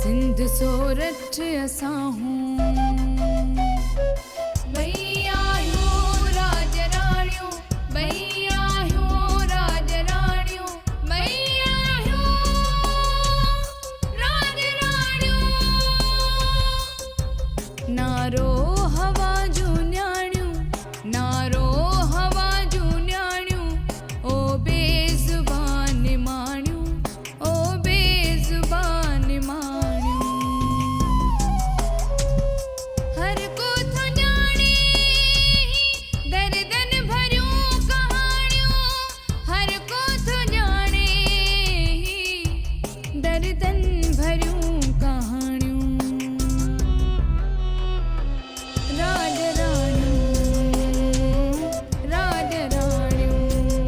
سنڌ سورٺ اسان هون. ٻئي آهيون راڄ راڻيون، ٻئي آهيون راڄ راڻيون، ٻئي آهيون راڄ راڻيون. نعرو هوا جون نياڻيون، نعرو هوا جون نياڻيون، او بي زبان نماڻيون، او بي زبان نماڻيون. هر ڪو ٿو ڄاڻي دردن ڀريون ڪهاڻيون، هر ڪو ٿو ڄاڻي دردن ڀريون ڪهاڻيون. راڄ راڻيون، راڄ راڻيون،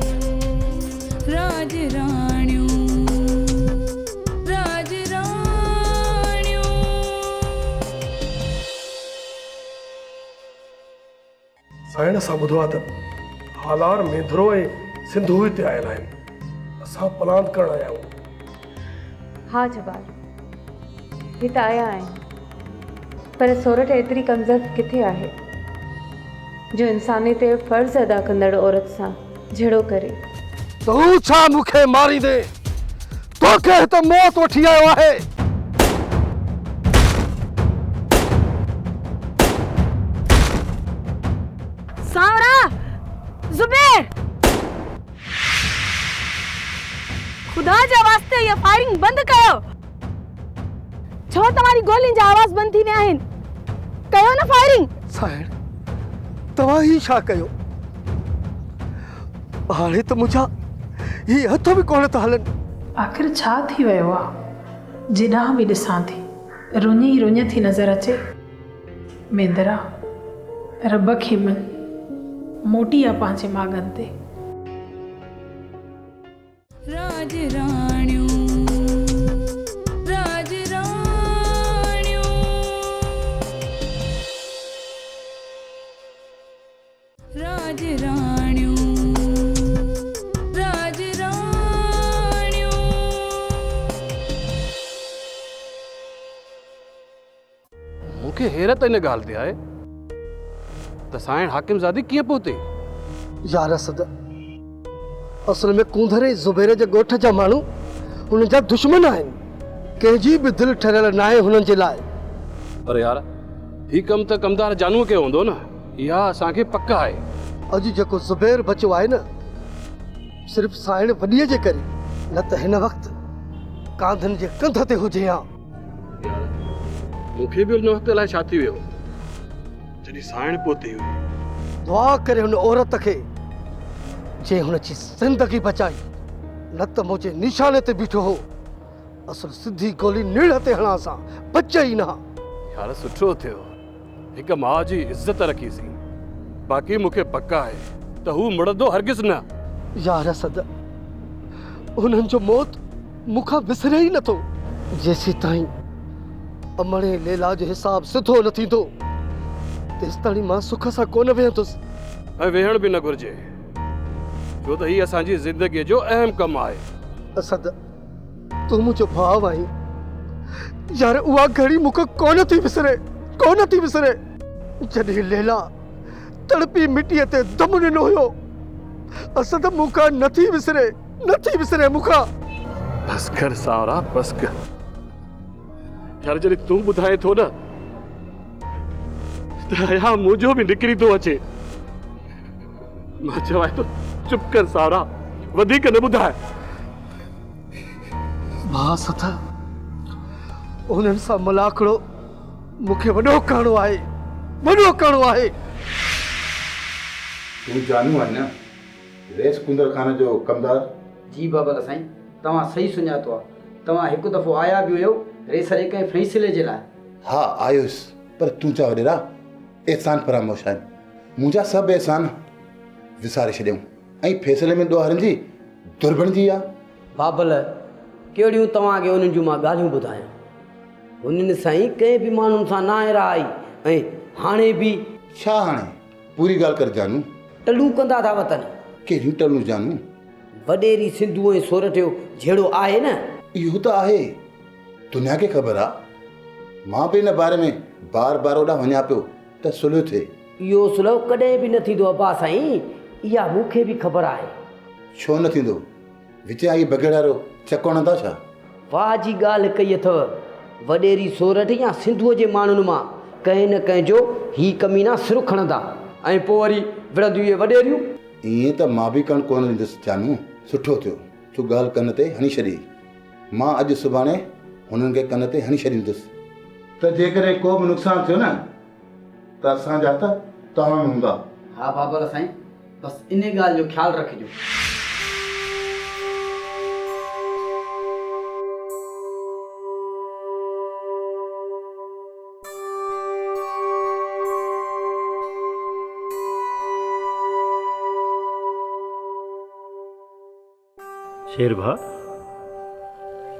راڄ راڻيون، راڄ راڻيون. سائڻ اسان ٻڌو آهي ته هالار، مينڌرو ۽ سنڌو هتي آيل آهن. اسان پلاند ڪرڻ آيا آهيون. ها جبار، هت آيا آهن. پر سورٺ ايتري ڪمزور ڪٿي آهي جو انسانيت جو فرض ادا ڪندڙ عورت سان جهيڙو ڪري. تون ڇا مون کي ماريندين؟ توکي هت موت وٺي آيو آهي. سانورا! زبير! خدا جي واسطي اها فائرنگ بند ڪيو. ڇو توهان جي گولين جا آواز بند ٿي ويا آهن؟ ڪيو نه فائرنگ. سائڻ! توهان هي ڇا ڪيو؟ هاڻي ته منهنجا هي هٿ به ڪونه ٿا هلن. آخر ڇا ٿي ويو آ؟ جيڏانهن به ڏسان ٿي، رڃ ئي رڃ ٿي نظر اچي. ميندرا، رب کي مڃ، موٽي آ پنهنجي ماڳن تي. راڄ راڻيون، راڄ راڻيون. راڄ راڻيون، راڄ راڻيون. مون کي حيرت ان ڳالهه تي آهي ته سانئڻ حاڪم زادي ڪيئن پهتي؟ يار اسد، اصل ۾ ڪونڌر ۽ زبير جي ڳوٺ جا ماڻهو هنن جا دشمن آهن. ڪنهن جي به دل ٺريل ناهي هنن جي لاء. پر يار، هي ڪم ته ڪمدار جانوء ڪيو هوندو نه، اها اسان کي پڪ آهي. اڄ جيڪو زبير بچيو آهي نه، صرف سانئڻ وڏيء جي ڪري، نه ته هن وقت ڪانڌن جي ڪنڌ تي هجي ها. يار، مون کي به ان وقت الائي ڇا ٿي ويو، جڏهن سانئڻ پهتي هئي. دعا ڪري هن عورت کي، جنهن هن جي زندگي بچائي، نه ته منهنجي نشاني تي بيٺو هو. اصل سڌي گولي نيڙهه تي هڻانس ها، بچي ئي نه ها. يار سٺو ٿيو هڪ ماء جي عزت رکيسين، باقي مون کي پڪ آهي ته هو مڙندو هرگز نه. يار اسد، انهن جو موت مون کان وسري ئي نٿو. جيسيتائين امڙ ۽ ليلا جو حساب سڌو نه ٿيندو، تيستاڻي مان سک سان ڪونه ويهندس. ۽ ويهڻ به نه گهرجي، ڇو ته هي اسان جي زندگيء جو اهم ڪم آهي. اسد، تون منهنجو ڀاء آهين يار اها گهڙي مون کان ڪونه ٿي وسري ڪونه ٿي وسري جڏهن ليلا تڙپي مٽيء تي دم ڏنو هيو اسد مون کان نه ٿي وسري نه ٿي وسري مون کان. بس ڪر سانورا بس ڪر يار جڏهن تون ٻڌائين ٿو نه ته حياء منهنجو به نڪري ٿو اچي. مان چوان ٿو چپ ڪر سارا وڌيڪ نه ٻڌاء. ڀاء سٿ انهن سان ملاکڙو مون کي وڏو ڪرڻو آهي وڏو ڪرڻو آهي. تون جانو آهين نه رئيس ڪونڌر خان جو ڪمدار؟ جي بابل سائين توهان صحيح سڃاتو آهي توهان هڪ دفعو آيا به هيو رئيس جي ڪنهن فيصلي جي لاء. ها آيو هيس پر تون جا وڏيرا احسان فراموش آهن. منهنجا سڀ احسان وساري ڇڏيائون ۽ فيصلي ۾ ڏوهارين جي ڌر بڻجي ويا. بابل، ڪهڙيون توهان کي انهن جون مان ڳالهيون ٻڌايان. هنن سائين ڪنهن به ماڻهن سان ناهي رهائي ۽ هاڻي به. ڇا هاڻي؟ پوري ڳالهه ڪر جانو. ٽلون ڪندا ٿا وتن. ڪهڙيون ٽلون جانو؟ وڏيري سنڌو ۽ سورٺ جو جهيڙو آهي نه؟ اهو ته آهي. دنيا کي خبر آ. مان به ان باري ۾ بار بار اوڏانهن وڃان پيو ته صلح ٿئي. اهو صلح ڪڏهن به نه ٿيندو ابا سائين، اها مون کي به خبر آهي. ڇو نه ٿيندو؟ وچان اهي بگهڙارو چڪ هڻندا ڇا؟ واهه جي ڳالهه ڪئي اٿو. وڏيري سورٺ يا سنڌوء جي ماڻهن مان ڪنهن نه ڪنهن جو هي ڪمينا سر کڻندا ۽ پوء وري وڙهنديون اهي وڏيريون. ائين ته مان به ڪڻ ڪونه ڏيندس جانو. سٺو ٿيو تو ڳالهه ڪن تي هڻي ڇڏيئي. مان اڄ سڀاڻي هنن کي ڪن تي هڻي ڇڏيندس. ته جيڪڏهن ڪو به نقصان ٿيو نه ته اسان جا هٿ توهان ۾ هوندا. ها بابر سائين بس انهي ڳالهه جو خيال رکجو. شير ڀاء،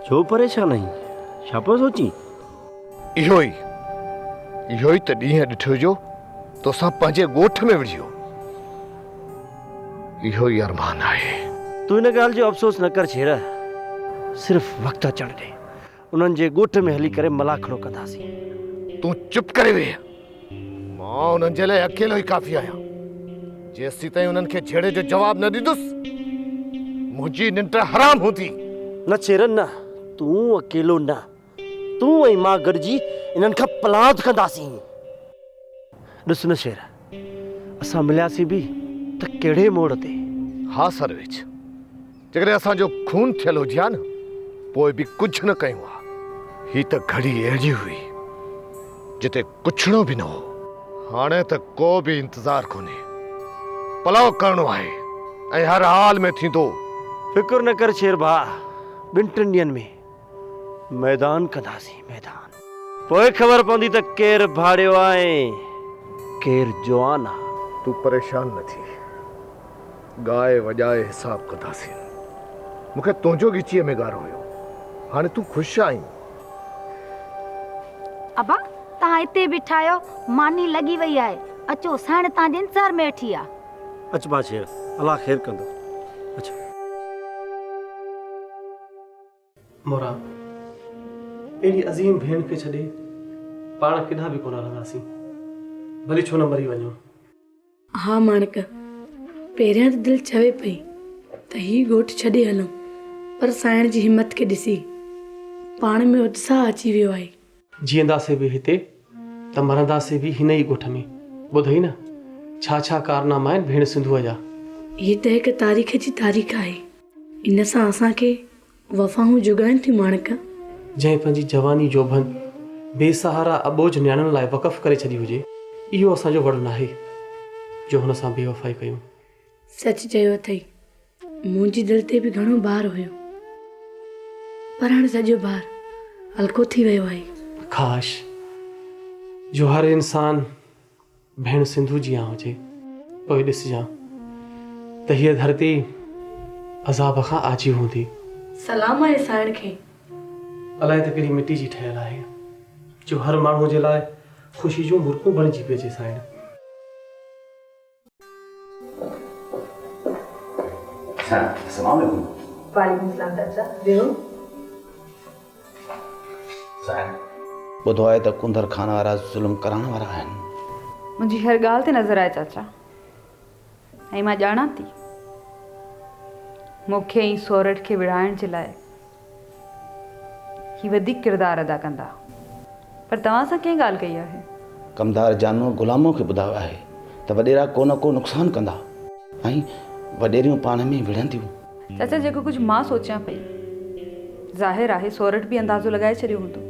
ڇو پريشان آهين؟ ڇا پيو سوچين؟ اهو ئي، اهو ئي ته ڏينهن ڏٺو جو توسان پنهنجي ڳوٺ ۾ وڙهيو. اهو ئي ارمان آهي. تون ان ڳالهه جو افسوس نه ڪر شير، صرف وقت اچڻ ڏي، انهن جي ڳوٺ ۾ هلي ڪري ملاکڙو ڪنداسين. تون چپ ڪري ويهه. مان انهن جي لاء اڪيلو ئي ڪافي آهيان. جيسيتائين انهن کي جهيڙي جو جواب نه ڏيندس، منهنجي ننڊ حرام هوندي. نه چيرن نه، تون اڪيلو نه، تون ۽ مان گڏجي انهن کان پلاند ڪنداسين. ڏس نه شير، اسان ملياسين به ته ڪهڙي موڙ تي. ها سرويچ، جيڪڏهن اسان جو خون ٿيل هجي ها نه، پوء به ڪجهه نه ڪيون ها. هي ته گهڙي اهڙي هئي، جتي ڪڇڻو به نه هو. هاڻي ته ڪو به انتظار ڪونهي. پلئه ڪرڻو آهي ۽ هر حال ۾ ٿيندو. فڪر نه ڪر شير ڀاء، ٻن ٽن ڏينهن ۾ ميدان ڪنداسين ميدان. پوء خبر پوندي ته ڪير ڀاڙيو آ ۽ ڪير جوان آ. تون پريشان نه ٿي. ڳائي وڄائي حساب ڪنداسين. مون کي تنهنجو ڳچيء ۾ ڳارو هيو. هاڻي تون خوش آهين. ابا توهان اتي بيٺا آهيو، ماني لڳي وئي آهي، اچو سائڻ توهان جي انتظار ۾ ويٺي آ. اچ بادشاهه، الله خير ڪندو، اچ. موران، اهڙي عظيم ڀيڻ کي ڇڏي پاڻ ڪيڏانهن به ڪونه هلنداسين، ڀلي ڇو نه مري وڃون. ها ماڻڪ، پهريان ته دل چوي پئي ته هي ڳوٺ ڇڏي هلون، پر سائڻ جي همت کي ڏسي پاڻ ۾ اتساهه اچي ويو آهي. جيئنداسين به هتي ته مرنداسين به هن ئي ڳوٺ ۾. ٻڌئي نه ڇا ڇا ڪارناما آهن ڀيڻ سنڌوء جا. هي ته هڪ تاريخ جي تاريخ آهي. ان سان اسان کي وفائون جڳائين ٿيون ماڻڪ. جنهن پنهنجي جواني جوڀن بي سهارا اٻوجهه نياڻين لاء وقف ڪري ڇڏي هجي، اهو اسان جو وڙ ناهي جو هن سان بيوفائي ڪيون. سچ چيو اٿئي. منهنجي دل تي به گهڻو بار هيو. پر هاڻ سڄو بار هلڪو ٿي ويو آهي. ڪاش جو هر انسان ڀيڻ سنڌو جيان هجي، پوء ڏسجان ته هيء ڌرتي عذاب کان آجي هوندي. سلام آهي سائڻ کي. الائي ته ڪهڙي مٽي جي ٺهيل آهي، جو هر ماڻهوء جي لاء خوشي جون مرڪون بڻجي پئي اچي سائڻ. السلام عليڪم. وعليڪم السلام چاچا، ويهو. سائين ٻڌو آهي ته ڪنڌر خان وارا ظلم ڪرائڻ وارا آهن. منهنجي هر ڳالهه تي نظر آهي چاچا ۽ مان ڄاڻان ٿي مون کي ۽ سورٺ کي وڙهائڻ جي لاء هي وڌيڪ ڪردار ادا ڪندا. پر توهان سان ڪنهن ڳالهه ڪئي آهي؟ ڪمدار جانوء غلاموء کي ٻڌايو آهي ته وڏيرا ڪو نه ڪو نقصان ڪندا ۽ وڏيريون پاڻ ۾ وڙهنديون. چاچا جيڪو ڪجهه مان سوچيان پئي، ظاهر آهي سورٺ به اندازو لڳائي ڇڏيو هوندو.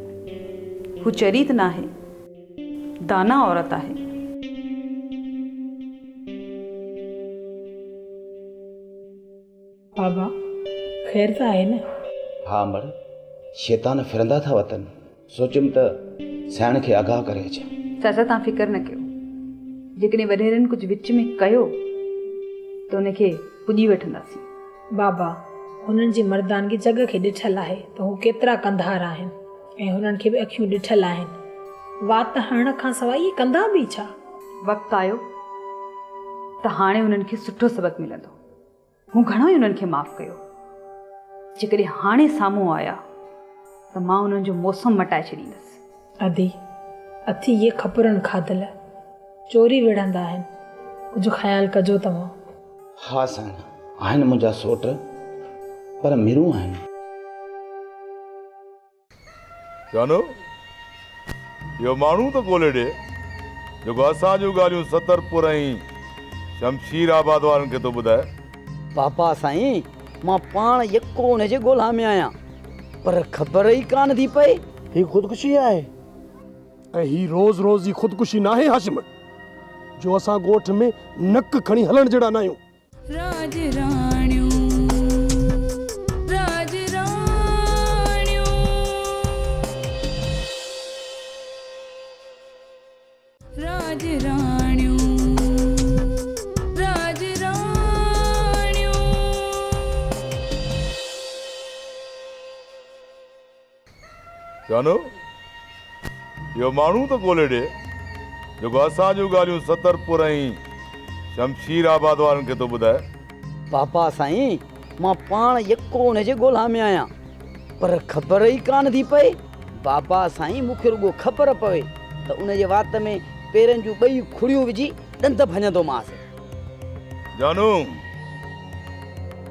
هو چري ته ناهي، دانا عورت آهي. بابا، خير ته آهي نه؟ ها امڙ، شيطان ڦرندا ٿا وتن. سوچيم ته سياڻ کي آگاهه ڪري اچان. چاچا توهان فڪر نه ڪيو. جيڪڏهن وڏيرن ڪجهه وچ ۾ ڪيو ته ان کي پڄي وٺنداسين. بابا، هنن جي مردانگي جڳ کي ڏٺل آهي ته هو ڪيترا ڪنڌار آهن ۽ هنن کي به اکيون ڏٺل آهن. وات هڻڻ کان سواء اهي ڪندا به ڇا؟ وقت آيو ته هاڻي هنن کي سٺو سبق ملندو. مون گهڻو ئي انهن کي معاف ڪيو. جيڪڏهن هاڻي سامهون آيا ته مان انهن جو موسم مٽائي ڇڏيندس. ادي، اٿي اهي کپرن کاڌل، چوري وڙهندا آهن، ڪجهه خيال ڪجو توهان. ها سائين، آهن منهنجا سوٽ، پر ميرون آهن. جانو، اهو ماڻهو ته ڳولي ڏي، جيڪو اسان جون ڳالهيون سترپور ۽ شمشير آباد وارن کي ٿو ٻڌائي. بابا سائين، مان پاڻ يڪو ان جي ڳولا ۾ آهيان، پر خبر ئي ڪانه ٿي پئي. هي خودڪشي آهي. ۽ هي روز روز جي خودڪشي ناهي هاشم، جو اسان ڳوٺ ۾ نڪ کڻي هلڻ جهڙا ناهيون. راڄ راڻيون راڄ راڻيون. راڄ راڻيون راڄ راڻيون. جانو، اهو ماڻهو ته ڳولي ڏي، جيڪو اسان جون ڳالهيون سترپور ۽ شمشير آباد وارن کي ٿو ٻڌائي. بابا سائين، مان پاڻ يڪو ان جي ڳولا ۾ آهيان، پر خبر ئي ڪانه ٿي پئي. بابا سائين، مون کي رڳو خبر پوي ته ان جي وات ۾ پيرن جون ٻئي کڙيون وجهي ڏند ڀڃندومانس. جانو،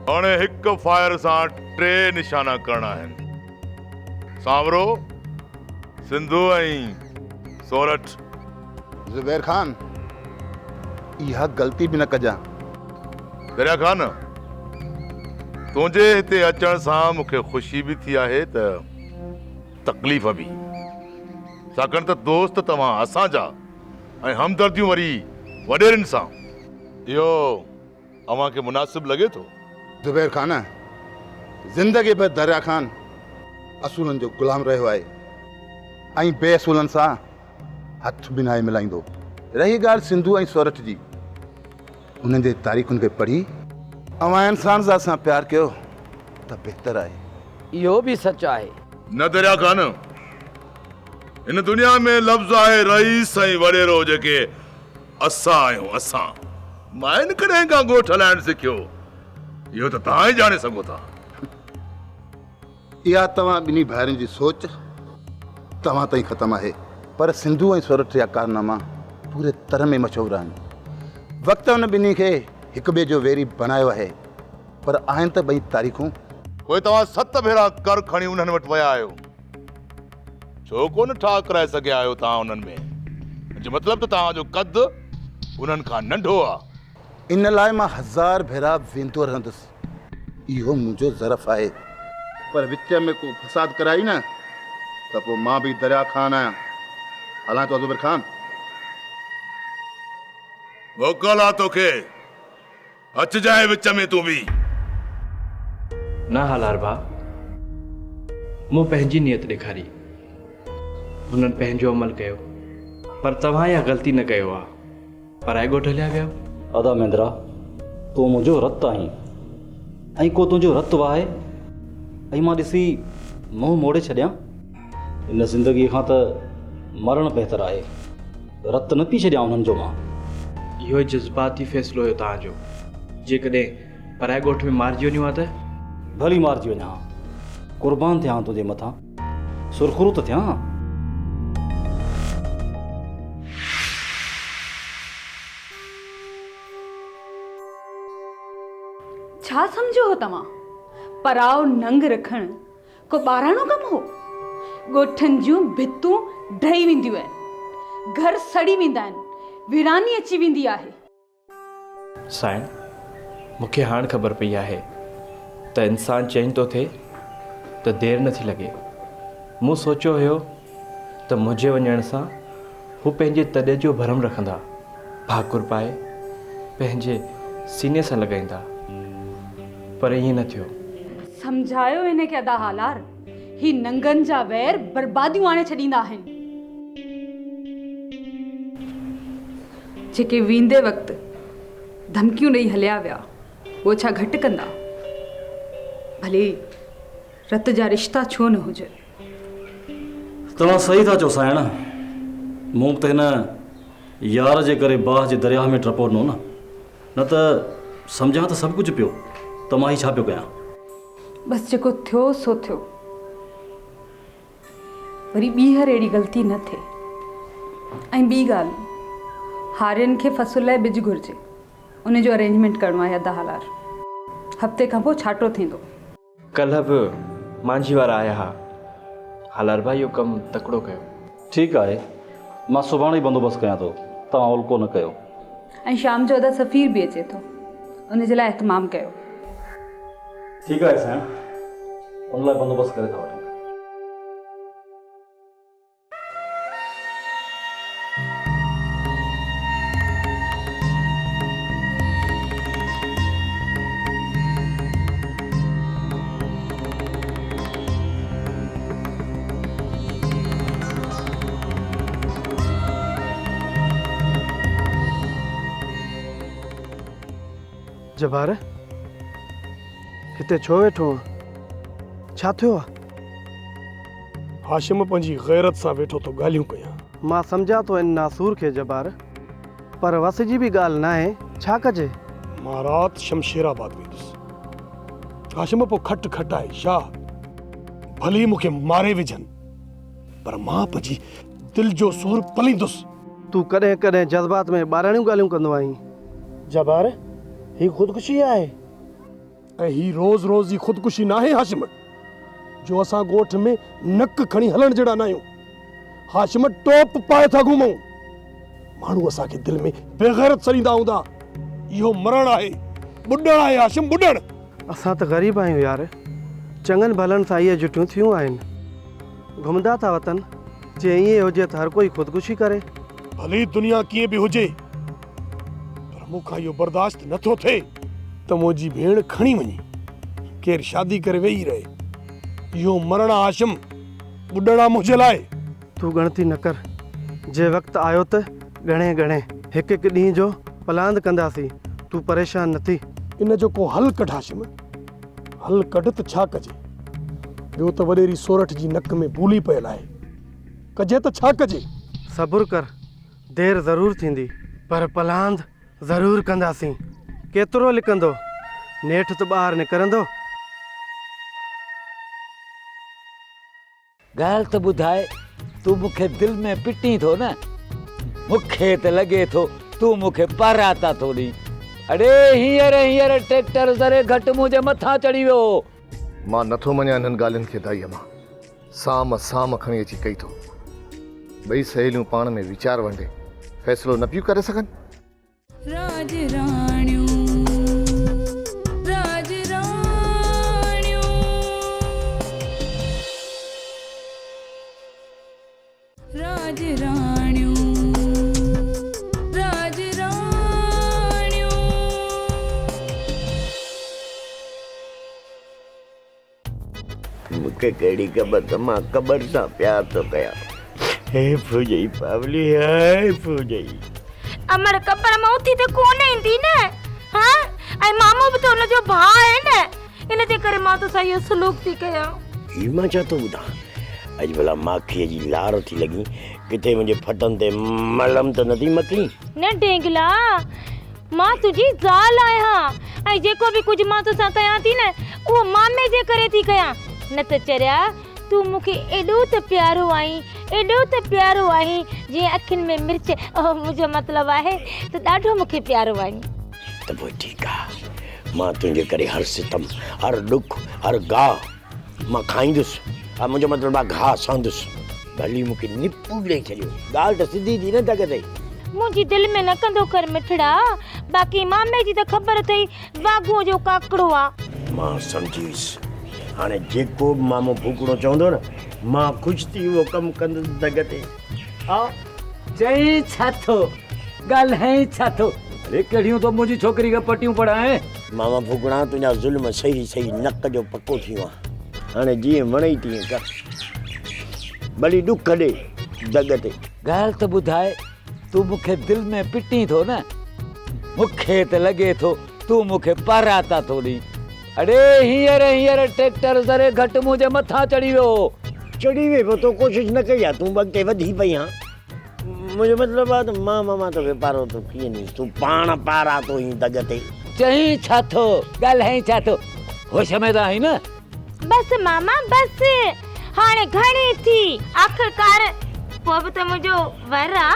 هاڻي هڪ فائر سان ٽي نشانا ڪرڻا آهن. سانورو، سنڌو ۽ سورٺ. زبير خان، اها غلطي به نه ڪجان. دريا خان، تنهنجي هتي اچڻ سان مون کي خوشي به ٿي آهي ته تڪليف به. ڇاڪاڻ ته دوست توهان اسان جا ۽ همدرديون وري وڏيرن سان. اهو اوهان کي مناسب لڳي ٿو؟ زبير خان، زندگي ڀر دريا خان اصولن جو غلام رهيو آهي ۽ بي اصولن سان هٿ به ناهي ملائيندو. رهي ڳالهه سنڌو ۽ سورٺ جي، انهن جي تاريخن کي پڙهي اوهان انسان ذات سان پيار ڪيو ته بهتر آهي. اهو به سچ آهي. نه دريا خان، هن دنيا ۾ لفظ آهي رئيس ۽ وڏيرو جيڪي اسان آهيون اسان. ماين ڪڏهن کان ڳوٺ هلائڻ سکيو اهو ته توهان ئي ڄاڻي سگهو ٿا. اها توهان ٻنهي ڀائرن جي سوچ توهان تائين ختم آهي. پر سنڌو ۽ سورٺ جا ڪارناما پوري تر ۾ مشهور آهن. وقت ان ٻنهي کي هڪ ٻئي جو ويري بڻايو آهي پر آهن ته ٻئي تاريخون. پوء توهان ست ڀيرا ڪر کڻي انهن وٽ ويا آهيو. ڇو ڪونه ٺاهه ڪرائي سگهيا آهيو توهان انهن ۾؟ ان جو مطلب ته توهان جو قد انهن کان ننڍو آ. ان لاء مان هزار ڀيرا ويندو رهندس. اهو منهنجو ظرف آهي. پر وچ ۾ ڪو فساد ڪرائي نه ته پوء مان به دريا خان آهيان. هلان ٿو زبير خان. موڪل آ توکي. اچجانء وچ ۾ تون به. نه هالار ڀاء، مون پنهنجي نيت ڏيکاري. هنن پنهنجو عمل ڪيو، پر توهان اها غلطي نه ڪيو ها. پرائي ڳوٺ هليا ويا. ادا مينڌرا، تون منهنجو رت آهين ۽ ڪو تنهنجو رت وهائي ۽ مان ڏسي منهن موڙي ڇڏيان؟ ان زندگيء کان ته مرڻ بهتر آهي. رت نه پي ڇڏيان انهن جو مان. اهو جذباتي فيصلو هيو توهان جو. جيڪڏهن پرائي ڳوٺ ۾ مارجي وڃون ها ته؟ ڀلي مارجي وڃان ها. قربان ٿيان ها تنهنجي مٿان. سرخرو ته ٿيان ها. ڇا سمجهيو هو توهان؟ پرائو ننگ رکڻ ڪو ٻاراڻو ڪم هو؟ ڳوٺن جون ڀتون ڊهي وينديون آهن، گهر سڙي ويندا آهن، ويراني اچي ويندي آهي. سائڻ، مون کي هاڻ خبر پئي آهي ته انسان چينج ٿو ٿئي ته دير نٿي لڳي. مون سوچيو هيو ته منهنجي وڃڻ سان هو پنهنجي تڏي جو ڀرم رکندا، ڀاڪر پائي پنهنجي سيني سان لڳائيندا، پر ائين نه ٿيو. سمجهايو هن کي ادا هالار، هي ننگن جا وير برباديون آڻي ڇڏيندا آهن. جيڪي ويندي وقت ڌمڪيون ڏئي هليا ويا، اهي ڇا گهٽ ڪندا؟ ڀلي رت جا رشتا ڇو نه هجن. توهان صحيح ٿا چئو سائڻ، مون به ته هن يار جي ڪري باهه جي درياهه ۾ ٽپو ڏنو نه، نه ته سمجهان ته سڀ ڪجهه پيو ته مان هي ڇا پيو ڪيان. بس جيڪو ٿيو سو ٿيو. وري ٻيهر اهڙي غلطي نه ٿئي. ۽ ٻي ڳالهه، هارين کي فصل لاء ٻج گهرجي، ان جو ارينجمينٽ ڪرڻو آهي ادا هالار. هفتي کان پوء ڇاٽو ٿيندو. ڪلهه به مانجهي وارا آيا ها. هالار ڀائي اهو ڪم تڪڙو ڪيو. ٺيڪ آهي، مان سڀاڻي ئي بندوبست ڪيان ٿو، توهان الڪو نه ڪيو. ۽ شام جو ادا سفير به اچي ٿو، ان جي لاء اهتمام ڪيو. ٺيڪ آهي سائڻ، ان لاء بندوبست ڪري ٿا وٺون. جبار، هتي ڇو ويٺو آن؟ ڇا ٿيو آ؟ هاشم پنهنجي غيرت سان ويٺو ٿو ڳالهيون ڪيان. مان سمجهان ٿو ان ناسور کي جبار، پر وس جي به ڳالهه ناهي، ڇا ڪجي؟ مان رات شمشيرآباد ويندس. هاشم پوء کٽ کٽائي شاهه ڀلي مون کي ماري وجهن، پر مان پنهنجي دل جو سور پليندس. تون ڪڏهن ڪڏهن جذبات ۾ ٻاراڻيون ڳالهيون ڪندو آهين. جبار، هي خودڪشي آهي. ۽ هي روز روز جي خودڪشي ناهي هاشم، جو اسان ڳوٺ ۾ نڪ کڻي هلڻ جهڙا ناهيون. هاشم ٽوپ پائي ٿا گهمون. ماڻهو اسان کي دل ۾ بيغيرت سڏيندا هوندا. اهو مرڻ آهي، ٻڏڻ آهي هاشم ٻڏڻ. اسان ته غريب آهيون يار، چڱن ڀلن سان اهي جٺيون ٿيون آهن. گهمندا ٿا وتن، جي ائين هجي ته هر ڪوئي خودڪشي ڪري. ڀلي دنيا ڪيئن به هجي، پر مون کان اهو برداشت نه ٿو ٿئي ته منهنجي ڀيڻ کڻي وڃي ڪير شادي ڪري ويهي رهي. اهو مرڻ آ هاشم، ٻڏڻ آ منهنجي لاء. تون ڳڻتي نه ڪر، جي وقت آيو ته ڳڻي ڳڻي هڪ هڪ ڏينهن جو پلاند ڪنداسين، تون پريشان نه ٿي. ان جو ڪو حل ڪڍ هاشم، حل ڪڍ ته ڇا ڪجي؟ ٻيو ته وڏيري سورٺ جي نڪ ۾ بولي پيل آهي، ڪجي ته ڇا ڪجي؟ صبر ڪر، دير ضرور ٿيندي، پر پلاند ضرور ڪنداسين. ڪيترو لڪندو، نيٺ ته ٻاهر نڪرندو. ڳالهه ته ٻڌاء، تون مون کي دل ۾ پٽين ٿو نه؟ مون کي ته لڳي ٿو تون مون کي پاراتا ٿو ڏين. اڙي هينئر هينئر ٽريڪٽر ذري گهٽ منهنجي مٿان چڙهي ويو هو. مان نٿو مڃان انهن ڳالهين کي دائيء مان سام سام کڻي اچي ڪئي ٿو. ٻئي سهيليون پاڻ ۾ ويچار ونڊي فيصلو نه پيون ڪري سگهن؟ راڄ راڻيون راڄ راڻيون. راڄ راڻيون راڄ راڻيون. مون کي ڪهڙي خبر ته مان قبر سان پيار ٿو ڪيان. حيف هجئي پاولي، حيف هجئي. امڙ قبر مان اٿي ته ڪونه ايندي نه؟ ها؟ ۽ مامو به ته ان جو ڀاء آهي نه؟ ان جي ڪري مان توسان اهو سلوڪ ٿي ڪيان. هي مان ڇا ٿو ٻڌان؟ اڄ ڀلا ماکيء جي لار ٿي لڳين، ڪٿي منهنجي ڦٽن تي ملم ته نه ٿي مکين؟ نه ڊينگلا، مان تنهنجي زال آهيان ۽ جيڪو به ڪجهه مان توسان ڪيان ٿي نه اهو مامي جي ڪري ٿي ڪيان، نه ته چريا تون مون کي ايڏو ته پيارو آهين، ايڏو ته پيارو آهين جيئن اکين ۾ مرچ، اوهه منهنجو مطلب آهي ته ڏاڍو مون کي پيارو آهين. ته پوء ٺيڪ آ، مان تنهنجي ڪري هر ستم، هر ڏک، هر گاهه مان کائيندس، ها منهنجو مطلب آ گاهه سهندس. ڀلي مون کي نپو ڏئي ڇڏيو، ڳالهه ته سڌي ٿي نه دڳ تي. منهنجي دل ۾ نه ڪندو ڪر مٺڙا، باقي مامي جي ته خبر اٿئي واڳونء جو ڪاڪڙو آ. مان سمجهي ويس، هاڻي جيڪو به مامو ڦوڪڻو چوندو نه، مان خوش ٿي اهو ڪم ڪندس دڳ تي. ها چئين ڇا ٿو، ڳالهائين ڇا ٿو؟ اڙي ڪهڙيون ٿو منهنجي ڇوڪري کي پٽيون پڙهائين؟ ماما ڦوڪڻا تنهنجا ظلم سهي سهي نڪ جو پڪو ٿي ويو آهيان. هاڻي جيئن وڻئي تيئن ڪر. ڀلي ڏک ڏي دڳ تي. ڳالهه ته ٻڌاء، تون مون کي دل ۾ پٽين ٿو نه؟ مون کي ته لڳي ٿو تون مون کي پاراتا ٿو ڏين. اڙي هينئر هينئر ٽريڪٽر ذري گهٽ منهنجي مٿان چڙهي ويو هو. چڙهي ويو پوء تو ڪوشش نه ڪئي ها، تون به اڳتي وڌي پئي هان. منهنجو مطلب آهي ته مان ماما توکي پاراتو ڪيئن ڏيندس، تون پاڻ پاراتو هين دڳ تي. چئين ڇا ٿو، ڳالهائين ڇا ٿو، هوش ۾ ته آهين نه؟ بس ماما بس، हाणे घणी थी। आख़िरकार पोइ बि त मुंहिंजो वर आ।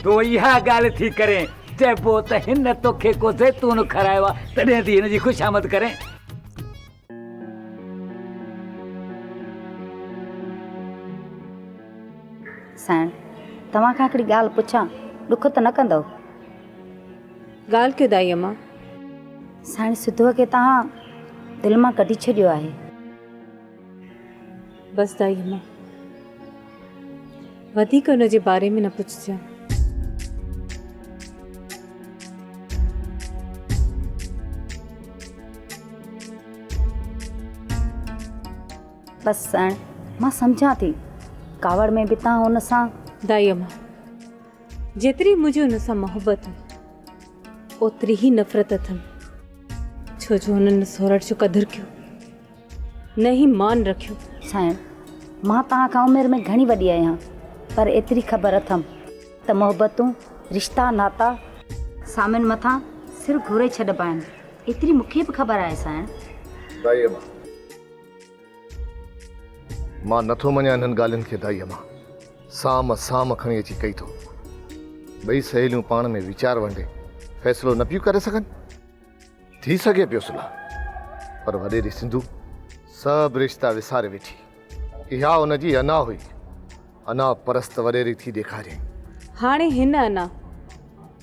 तूं इहा ॻाल्हि थी करें, चइबो त हिन तोखे को ज़ैतून खारायो आहे, तॾहिं थी हिन जी ख़ुशामद करें। साइण, तव्हां खां हिकिड़ी ॻाल्हि पुछां, ॾुख त न कंदव? ॻाल्हि कयो दाई अम्मा। साइण, सिद्धूअ खे तव्हां दिलि मां कढी छॾियो आहे। बसि दाई अम्मा, वधीक हुन जे बारे में न पुछिजांइ। बसि साइण, मां सम्झां थी, कावड़ में बि तव्हां हुन सां। दाई अम्मा, जेतिरी मुंहिंजी हुन सां मोहबत हुई, ओतिरी ई नफ़रत अथमि, छो जो हुननि सोरठ जो क़दुरु कयो, न ई मान रखियो। साइण, मां तव्हां खां उमिरि में घणी वॾी आहियां, पर एतिरी ख़बर अथमि त मोहबतूं, रिश्ता, नाता सामिन मथां सिर घुरे छॾिबा आहिनि। एतिरी मूंखे बि ख़बर आहे साइण। दाई अम्मा, मां नथो मञा इन्हनि ॻाल्हियुनि खे। दाई अम्मा, साम साम खणी अची कई थो। ॿई सहेलियूं पाण में वीचार वंडे फ़ैसिलो न पियूं करे सघनि। थी सघे पियो सुलाह, पर वॾेरी सिंधू सभु रिश्ता विसारे वेठी। इहा हुनजी अना हुई, अना परस्त वॾेरी थी ॾेखारियईं। हाणे हिन अना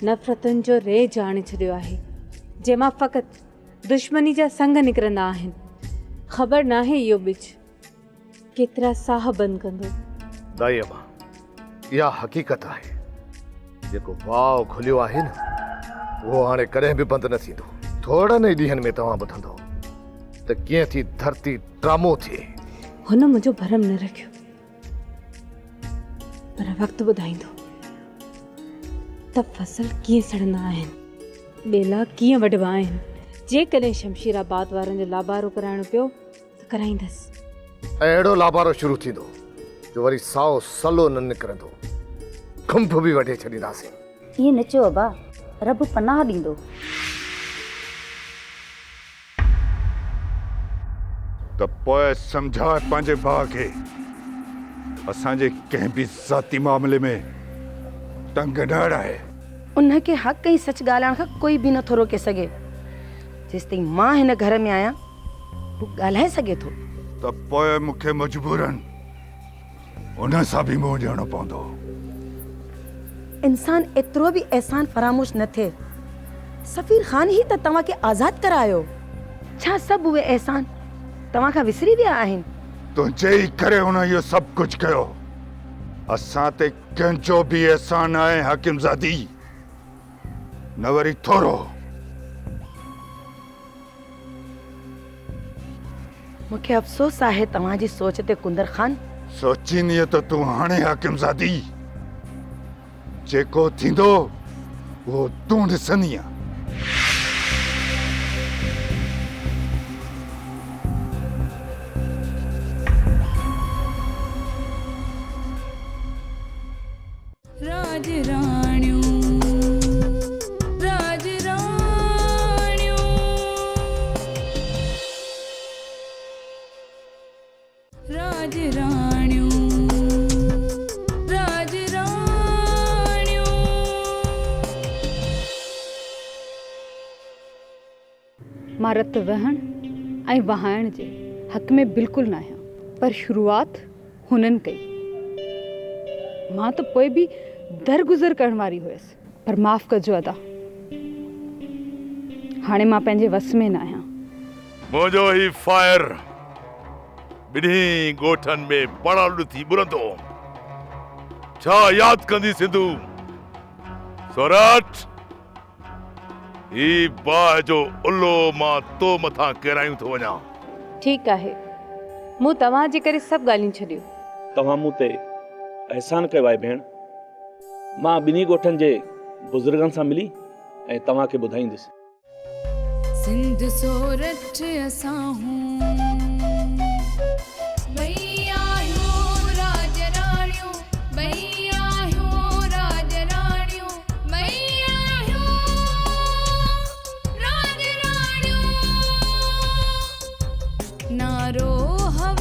नफ़रतुनि जो रेज आणे छॾियो आहे, जंहिंमां फ़क़ति दुश्मनी जा संग निकिरंदा आहिनि। ख़बर नाहे इहो ॿिज केतिरा साह बंदि कंदो। दाई अम्मा, इहा हक़ीक़त आहे, जेको वाव खुलियो आहे न, उहो हाणे कॾहिं बि बंदि न थींदो। थोरनि ई ॾींहंनि में तव्हां ॿुधंदव त कीअं थी धरती ड्रामो थिए। हुन मुंहिंजो भरम न रखियो, पर वक़्तु ॿुधाईंदो त फसल कीअं सड़ंदा आहिनि, ॿेला कीअं वढिबा आहिनि। जेकॾहिं शमशीराबाद वारनि जो लाबारो कराइणो पियो त कराईंदसि। ऐं अहिड़ो लाबारो शुरू थींदो जो वरी साओ सलो न निकिरंदो, खुंभ बि वढे छॾींदासीं। ईअं न चओ अबा, रब पनाह ॾींदो। त पोइ सम्झाए पंहिंजे भाउ खे, असांजे कंहिं बि ज़ाती मामले में टंग न अड़ाए। उनखे हक़ ऐं सच ॻाल्हाइण खां कोई बि नथो रोके सघे। जेसिताईं मां हिन घर में आहियां, हू ॻाल्हाए सघे थो। त पोइ मूंखे मजबूरन उन सां बि मुंहुं ॾियणो पवंदो। इंसान एतिरो बि अहसान फ़रामोश न थिए। सफ़ीर ख़ान ई त तव्हांखे आज़ाद करायो। छा सभु उहे अहसान तव्हां खां विसरी विया आहिनि? तुंहिंजे ई करे हुन इहो सभु कुझु कयो। असां ते कंहिंजो बि अहसान आहे हाकिमज़ादी, न वरी थोरो। मूंखे अफ़सोस आहे तव्हांजी सोच ते कुंदर ख़ान। सोचींदीअ त तूं हाणे हाकिमज़ादी, जेको थींदो उहो तूं ॾिसंदीअ। राज राणियूं, राज राणियूं, राज राणियूं, राज राणियूं। मां रत वहण ऐं वहाइण जे हक़ में बिल्कुलु न आहियां, पर शुरूआत हुननि कई। मां त पोइ बि दरगुज़र करण वारी हुयसि, पर माफ़ कजो अदा, हाणे मां पंहिंजे वस में न आहियां। मुंहिंजो ही फायर ॿिन्ही ॻोठनि में पड़ालू थी ॿुरंदो। छा यादि कंदी सिंधू? सोरठ, ही बाहि जो उलो मां तो मथां किरायूं थो वञा। ठीकु आहे, मूं तव्हांजे करे सभु ॻाल्हियूं छॾियूं। तव्हां मूं ते अहसान कयो आहे भेण। मां ॿिन्ही ॻोठनि जे बुज़ुर्गनि सां मिली ऐं तव्हांखे ॿुधाईंदुसि। सिंध सोरठ असां हूं, ॿई आहियूं राज राणियूं, ॿई आहियूं राज राणियूं, ॿई आहियूं राज राणियूं। नारो हव